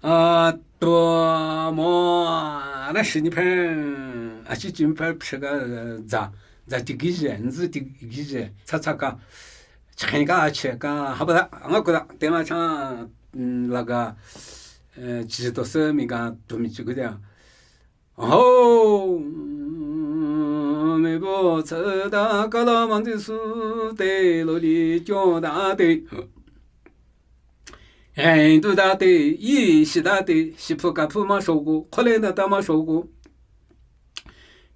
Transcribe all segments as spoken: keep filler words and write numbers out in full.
A, tua mo, a, na shi ni phe, a shi chi phe phe ga, za, za ti gi je, nzi ti gi je, cha cha ka, chi ka, chi ka, ha ba da, nga ku da, te ma cha, mm, la ga, eh, chi to se mi ga, tu mi chi gu da. Ho, me bo cha da, ka la man di su, te lo li jo da te. Hen du da te, yi shi da te, shi pu ka pu ma shou gu, ko le da ta ma shou gu.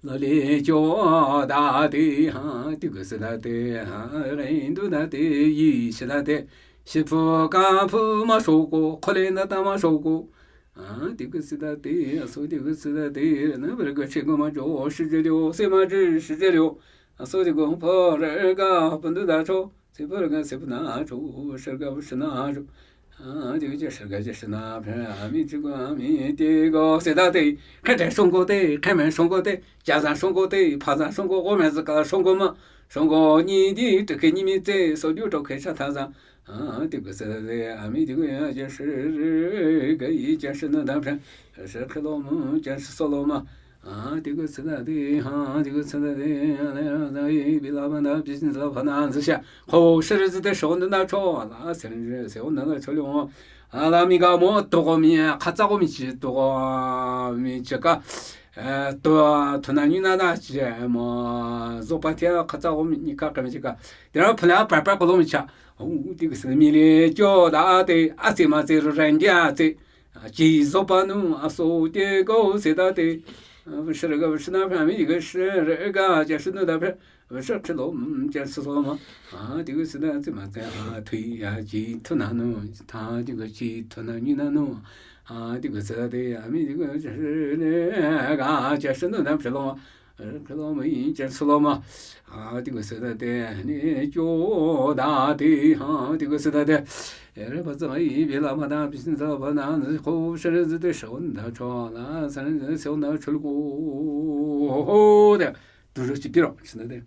Lo li jo da te, ha, ti gu si da te, ha, hen du da te, yi shi da te, shi pu ka pu ma shou gu, ko le da ta ma shou gu. Ha, ti gu si da te, a so ti gu si da te, na ber ga shi gu ma jo, shi je liu, se ma ji, shi je liu. A so ti gu pa re ga, pa du da cho. Sipur ga sipna chu, shirga shna chu. A, ti ga shirga shna, phe, a mi ti ga, a mi ti ga, se da te, khe te shong go te, khe me shong go te, ja za shong go te, pa za shong go, go me za ka shong go ma, shong go ni di, te ke ni mi te, so ju to ke sha ta za. A, ti ga se da te, a mi ti ga ya, ja shi, ga yi, ja shna da phe, shi ke lo mu, ja shi so lo ma. A, ti gu si da te, ha, ti gu si da te, a, le, ra, za, yi, bi, la, ba, da, bi, sin, za, pa, na, zi, sha. Ko, shi, ri, zi, te, shou, na, na, cho, la, se, ri, se, o, na, na, cho, liu. A, la, mi, ga, mo, to, go, mi, ka, za, go, mi, chi, to, go, mi, chi, ka. Eh, to, to, na, ni, na, na, chi, mo, zo, pa, te, ka, za, go, mi, ni, ka, ka, mi, chi, ka. Te, ra, pa, la, pa, pa, ko, lo, mi, cha. O, ti gu si, mi, le, cho, da, te, a, se, ma, se, ru, ren, dia, te. A, chi zo pa nu, a so te ko se da te. A, shir ga shna pha mi ga shir ga ja shnu da pha. Shir khlo, mm, ja so so ma. A, ti ga se da ti ma te. A, thui, a, chi thu na nu, ta ti ga chi thu na ni na nu. A, ti ga se da te, a mi ti ga shir ga ja shnu da pha lo ma. Kalo ma i chen slo ma. A, ti gu se da te, ni cho da te, ha, ti gu se da te. Re ba za i bi la ma da, bi sin za ba na, ko shi re zi te shou na cho la, sa re zi shou na cho lu ko. Ho, de. Du zho chi pi ro, shi na de.